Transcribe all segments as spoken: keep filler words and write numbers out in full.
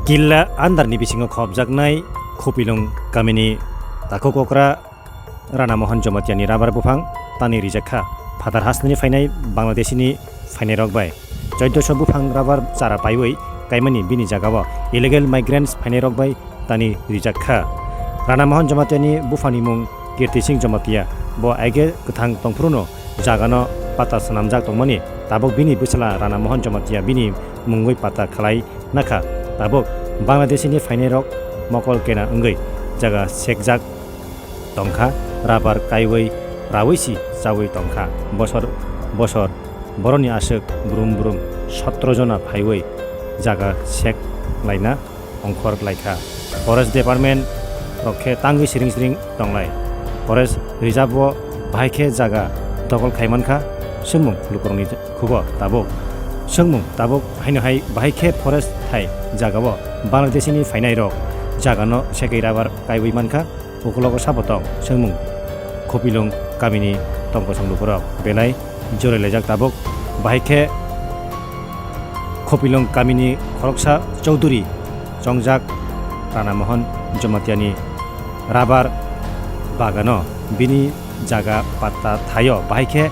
Killa andarni bisingo khopjaknai Khopilung kamini takhuk okra Rana Mohan Jomatiani rabar buphang tani rijak kha. Phatar hasteni phainai Bangladeshini phainairok bai. Choiddosho buphang rabar chara paiwi kaimani bini jagao illegal migrants phainairok bai tani rijak kha. Rana Mohan Jomatiani buphangni mung Kirti Singh Jomatia, bo aige kwthang tongphruno jagano pata swnamjak tongmani, tabuk bini bwsla Rana Mohan Jomatia bini mungwi pata khlai nakha. Tabuk Bangladeshini phainairok mokol kena wngwi jaga sekjak tongkha, rabar kaiwi rawi si chawi tongkha. Bosor bosor boroni aswk brum brum sotro jona phaiwi jaga sek laina ongkhor lai kha. Forest Department rok khe tangwi siring siring tonglai. Forest Reserve o bahai khe jaga dokol khai mankha, swngmung lukurokni khugo tabuk. Swngmung tabuk haino hai bahai khe forest thai jagao Bangladeshini phainairok jagano segwi rabar kaiwi mankha. Ukulogo sabo tong swngmung Khopilung kamini tongkosong lukurok belai joroi laijak tabuk. Bahai khe Khopilung kamini khoroksa Chaudhuri chongjak Rana Mohan Jomatiani rabar bagano bini jaga patta thaio. Bahai khe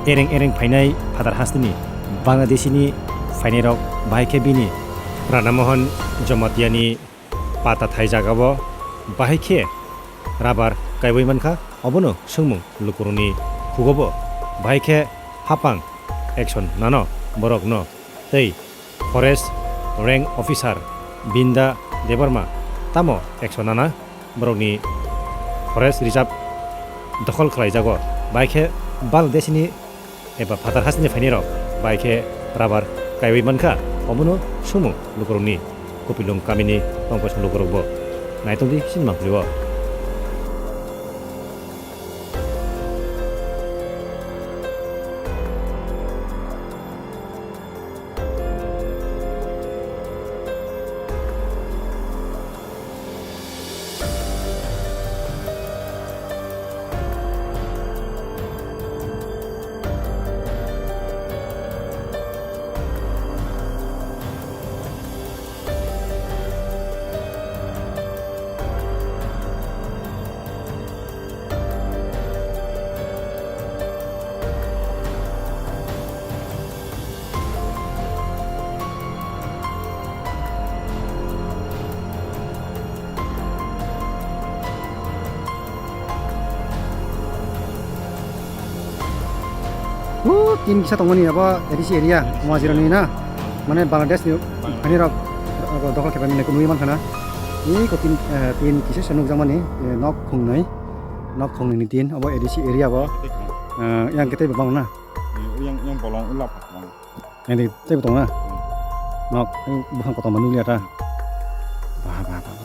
ereng ereng phainai phatar hasteni Bangladeshini phainairok bahai khe bini Rana Mohan Jomatiani pata thai jagao bahai khe rabar kaiwi mankha, obono swngmung lukurokni khugobo bahai khe hapang action nano borokno tei forest rank officer Binda Debbarma tamo action nana borokni forest reserve dokhol khlaijago, bahai khe Bangladeshini eba phatar hasteni phainairok bai khe rabar kaiwi mankha, obono swngmung lukurokni Khopilung kamini tongkosong lukurokbo naitongdi sini mangpili o. O tin kisa tongmani abo A D C area, Majirani na, mane Bangladesh ni phainairok abo dokhol khe paimani nukwi mankha na. Iko tin, eh, tin kisa se nukjakmani, eh, nok khungnwi, nok khungnwi ni tin abo A D C area bo, eh, yang khe teibo bang na. Yang, yang bolong ulap bolong. Yang di teibo tong na. Nok buphang kotorma nukliya ta. Ba, ba, ba, ba.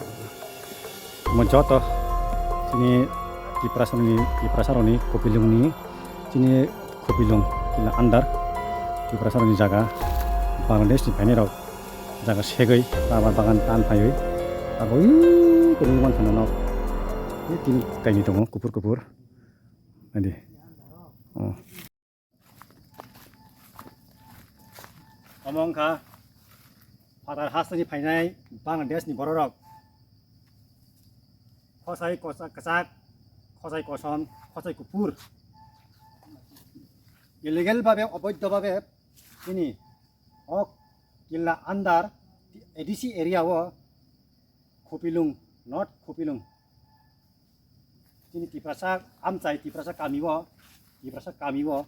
Omo joto chini Tiprasani, Tiprasarokni Khopilungni chini Khopilung kila under Tiprasarokni jaga Bangladesh ni phainairok jaga segwi rabar bagan tan phaiwi abo ui kono mankha nok. Ui tin kaini tongo kuphur kuphur. Naidi. Oh. Omo wngkha phatar hasteni phainai Bangladesh ni bororok. Khosai kosa-, kwchak, khosai kosom, khosai kuphur. Illegal babe, oboidho babe, chini o killa under A D C area o Khopilung, North Khopilung. Chini Tiprasa amchai, Tiprasa kami o, Tiprasa kami o.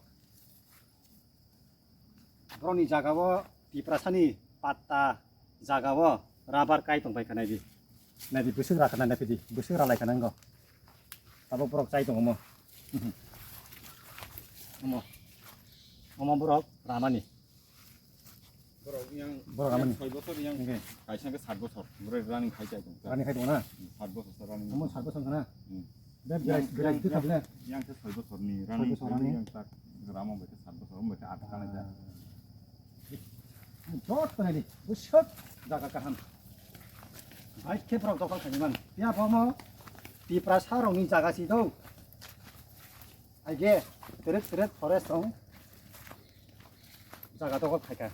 Borokni jaga o Tiprasani patta jaga o rabar kai tong pai kha naidi. Naidi bwswk ra kha nai naphidi, bwswk ra lai kha nango. Tabuk borok chai tongo omo. Omo. Omo borok ramani. Borok yang, borok yang amani. Soi bosor yang kaisa ke sat bosor. Borok running khai chai tong. Running khai tong na? Hmm, sat bosor sa running. Omo sat bosor na? Hmm. Bek yang, berai, berai yang, itu yang, khabla. Yang ke soi bosor ni running. Soi bosor running. Yang tak ramo beke sat bosor, beke atak kana ja. Jot kana di. Busuk jaga kaham. Baik ke borok dokol khai man. Tiya bomo Tiprasa rokni jaga si do. Aige, terek terek forest tong. Jaga dokol khai ka.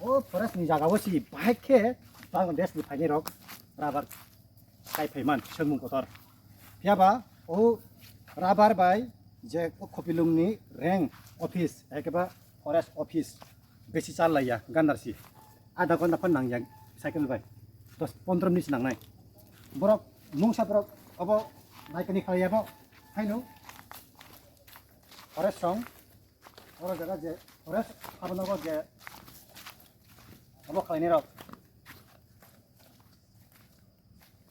O forest ni jaga o si bahai khe Bangladesh ni phainai rok rubber kai phaiman swngmung kotor. Phiya ba o rubber bai je o Khopilung ni rank office, ekeba forest office besi chal laiya gandar si. Adha ghonta phano nangya cycle bai. Dos pondro minute nangnai. Borok mungsa borok obo naikani khlaiya bo. Haino forest song. Oro jaga je forest abono je obo khlainai rok.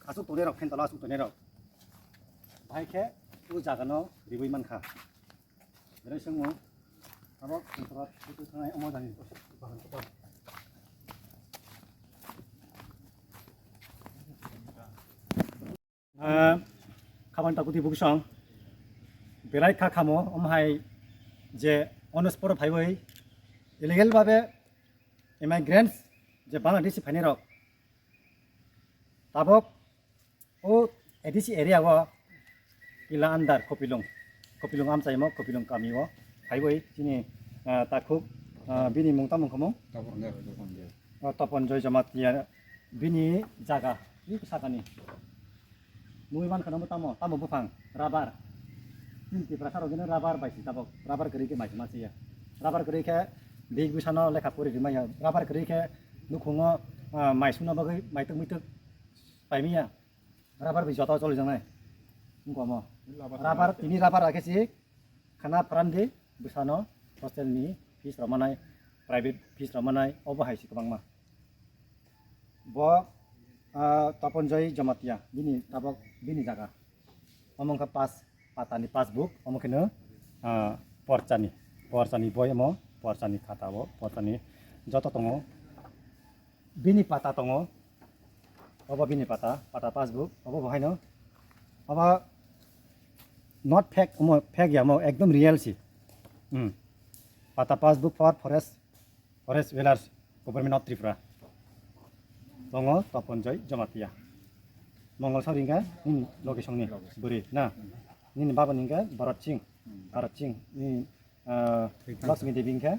Asuk tongnai rok, phen tola asuk tongnai rok. Bahai khe o jaga no riwi mankha. Berai sengmo abo phen tola asuk thangnai omo jani bahan kotor. Ah, khaban takuti buksong belai kha khamo, omo hai je onosporo phaiwi illegal babe immigrants je Bangladeshi phainai rok tabok o A D C area o kila andar Khopilung, Khopilung amchaimo, Khopilung kami o phaiwi chini, ah, takhuk, ah, bini mung tamo khamo? Tapon Joy, Tapon Joy. O Tapon Joy Jamatia bini jaga, ni sakani. Nui man khana tamo, tamo buphang, rubber. Chini Tiprasa rok gini rubber bai si tabok, rubber kwrwi khe mai ma siya. Rubber kwrwi khe big bwsano lekha pori rimaya. Rubber kwrwi khe nukhungo, ah, mai suna bagwi maituk muituk paimiya. Rubber bai joto choli jangnai. Wngkha omo. Rubber tini rubber rakhe si khana phrandi bwsano hostel ni fees rok manai, private fees rok manai, obo hai si kwbangma. Bo, ah, Tapon Joy Jamatia, bini tabok, bini jaga. Omo wngkha pas, patani passbook, omo kheno, ah, porchani, porchani boi omo, porchani khata o, porchani joto tongo. Bini pata tongo, obo bini pata, pata passbook, obo bo haino, obo not fake, omo fake ya, omo ekdom real si. Hmm. Pata passbook for forest, forest dwellers, Government of Tripura. Tongo Tapon Joy Jamatia. Mongol Sori hingke nini location ni bwrwi na. Nini baba ni hingke Bharat Singh, Bharat Singh, nini, ah, Lakshmi Devi hingke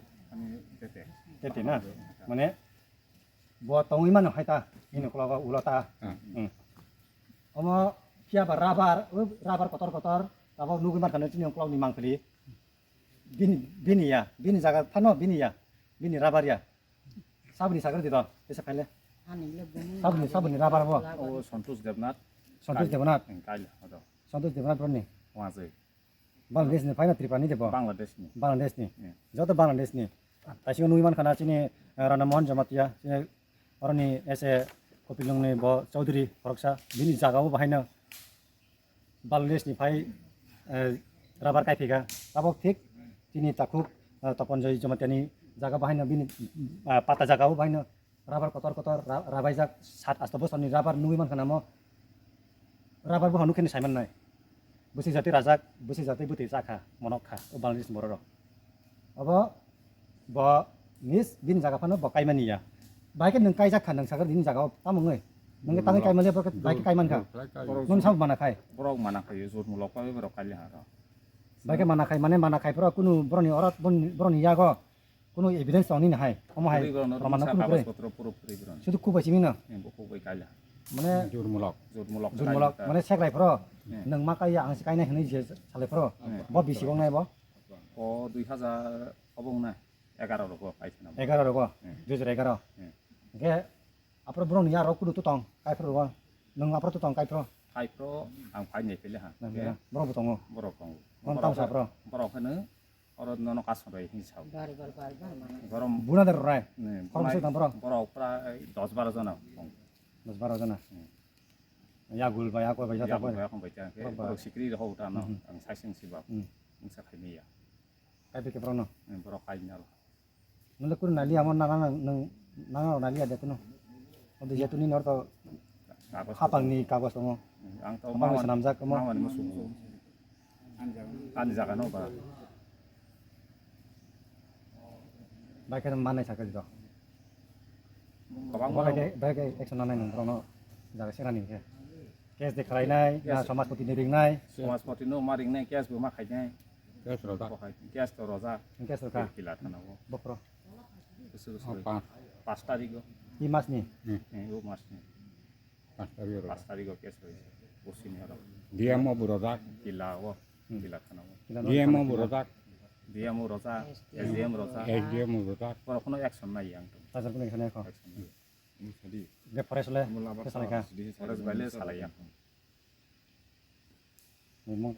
tete na. Mane bo tongwi mano hai ta, nini uklogo ulo ta. Hmm. Hmm. Omo phiya ba rubber, o rubber kotor kotor, tabok nugwi mankha chini uklok ni mangpili. Bini, bini ya, bini jaga phano bini ya, bini rubber ya. Saboni sakar di to, tesa khaile. Ani le bini Saboni, saboni rubber bo. O Santosh Debnath. Santosh Debnath. Hmm, kail, odo. Santosh Debnath bro ni. Wajai. Bangladesh ni phaina Tripura ni de bo? Bangladesh ni. Bangladesh ni. Hmm. Joto Bangladesh ni. Taising nugwi mankha na chini, eh, Rana Mohan Jamatia, chini oroni ese Khopilung ni bo Chaudhary khoroksa, bini jaga o bahaino Bangladesh ni phai, eh, rubber kaiphika. Tabok thik chini takhuk, eh, Tapon Joy Jamatia ni jaga bahaino bini, eh, pata jaga o bahaino rubber kotor kotor ra-, rabaijak sat asto bosor ni rubber nugwi mankha namo. Rubber bo hanu kheno saiman nai. Bwswi jati rajak, bwswi jati bwtwi chakha, monok kha, o Bangladesh ni borok rok. Obo bo nis bini jaga phano bo kaimani ya. Bai khe nwng kaijak kha, nwng sakha bini jaga o tamo wngwi. Nwng khe tangwi kaimani ya, bo khe bai khe kaiman kha. Nwng sabo mana khai. Borok mana khai, jotmulok pai borok kaili ha rok. Bai khe mana khai, mane mana khai phoro kunu boroni oro, boroni, boroni yago kunu evidence tong nini hai. Omo hai. Kwrwi borok no proman rwngsa kunu kagoj kwrwi. Potro puro kwrwi borok no. Sudu kubai simi no. Em, bo kubai kaila. Mane jotmulok. Jotmulok. Jotmulok. Kaila ta. Mane sekrai phoro. Hmm. Nwng ma kaiya ang se kainai hinwi je salai phoro. Hmm. Bo bisi wng nai bo. O dui hajar obo wng nai. Egaroh rogo paithana. Egaroh rogo. Hmm. Dui hajar egaroh. Hmm. Hingke aphuru borokni yarok kudu to tong, kaiphuru rogo. Nwng aphuru to tong kaiphuru. Kaiphuru ang phai nai pele ha. Nang ya, borok bo tongo. Borok tongo. Borok tamsa aphuru. Borok hwno oro nono kasongroi hinwi sao. Bar, bar, bar, bar, mana. Borom buna der rai. Ne, khoroksa tang borok. Borok prai dos baro jona tongo. Dos baro jona. Hmm. Yagul bai, akol bai, jata bai. Yagul bai, akol bai, jata. Borok bai. Borok sikri rok ta no, hmm, ang saising siba. Hmm. Ang sa khai maya. Kaiphuru khe borok no. Hmm, borok kai nalo. Nwng le kunu naliya mo nana nwng nana rok naliya de kunu. Obo jehetu nini ortho hapang ni kagoj tongo. Ang to hapang ni swnamjak omo. Mamani musugo. Ani jaga no ba. Bai khe manai sakha di to. Kwbang bai khe action nanai nwng borok no jaga serani khe. Case de khlainai, na samajpati ni ringnai. Samajpati no ma ringnai, case bo ma khainai. Case rojak. Bo khai, case to rojak. Case rojak. Kila thana bo. Bokro. Kusu kusu. Oh, pa. পাঁচ তারিখও। এই মাস নিয়ে? হুম। হ্যাঁ, ও মাস নিয়ে। পাঁচ তারিখও রোজা। পাঁচ তারিখও কেস হয়েছে। পশ্চিম হলো। ডিএমও বড় ডাক। কিলা ও, হুম। কিলা থানা ও। কিলা ডিএমও থানা বড় কিলা? ডাক। ডিএমও রোজা, এসডিএম রোজা। এসডিএম বড় ডাক। কোনো, কোনো অ্যাকশন নাই এখন। তাছাড়া কোনো এখানে এখন? অ্যাকশন নাই। Ini tadi. Dia forest le, Mula dia salah bakal kah? Sedih, forest saya balik salah ya. Memang.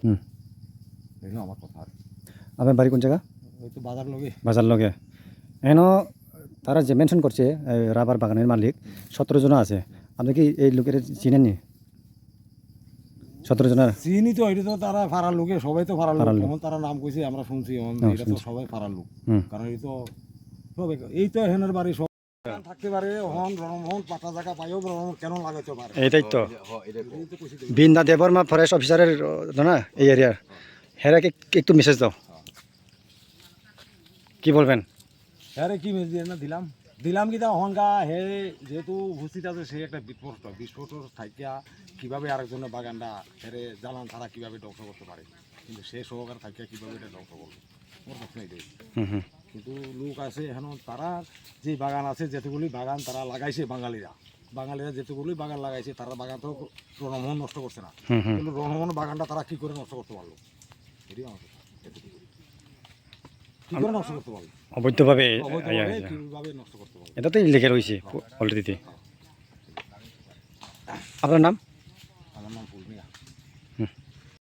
হুম। এই হলো আমার কথা আর কি। আপনার বাড়ি কোন জায়গা? ওই তো বাজার লগে। বাজার লগে। এন তারা যে মেনশন করছে, এ, রাবার বাগানের মালিক সতেরো জন আছে। আপনি কি এই লোকের চিনেননি? সতেরো জনের? চিনি তো, এটা তো তারা ফারার লোকে, সবাই তো ফারার লোক। ফারার লোক। তখন তারা নাম কইছে, আমরা শুনছি, এখন হ্যাঁ, এটা তো শুনছি। সবাই ফারার লোক। হুম। কারণ এই তো সবাই, এই তো এখানের বাড়ি সব। থাকতে পারে, ওহন রণমোহন পাতা জায়গা পাইও, রণমোহন কেন লাগাইতে পারে? এটাই তো। এই তো কইছি তো। বৃন্দা দেববর্মা ফরেস্ট অফিসারের, আহ, না, এই এরিয়ার। হেরাকে একটু মেসেজ দাও। কি বলবেন? হ্যাঁ রে, কি মেসেজ দিয়ে না দিলাম? দিলাম কি তা হনগা হে যেহেতু উপস্থিত আছে, সে একটা বিস্ফোরক, বিস্ফোরক থাকিয়া কিভাবে আরেকজনের বাগানটা হেরে জ্বালান ছাড়া কিভাবে ধ্বংস করতে পারে? কিন্তু সে সহকারে থাকিয়া কিভাবে এটা ধ্বংস করবে? আমার প্রশ্ন এটাই। হুম, হুম। কিন্তু লোক আছে এখন, তারা যে বাগান আছে, যেতগুলি বাগান তারা লাগাইছে বাঙালিরা, বাঙালিরা যেতগুলি বাগান লাগাইছে, তারা বাগান তো রণমোহন নষ্ট করছে না। হুম, হুম। কিন্তু রণমোহন বাগানটা তারা কি করে নষ্ট করতে পারলো? এটাই আমার কথা। এতটুকু। কি করে নষ্ট করতে পারলো? অবৈধভাবে, অবৈধভাবে আচ্ছা, আচ্ছা। কিভাবে নষ্ট করতে পারলো? এটা তো ইলিগাল হয়েছে, হ্যাঁ। Already। হ্যাঁ। আপনার নাম?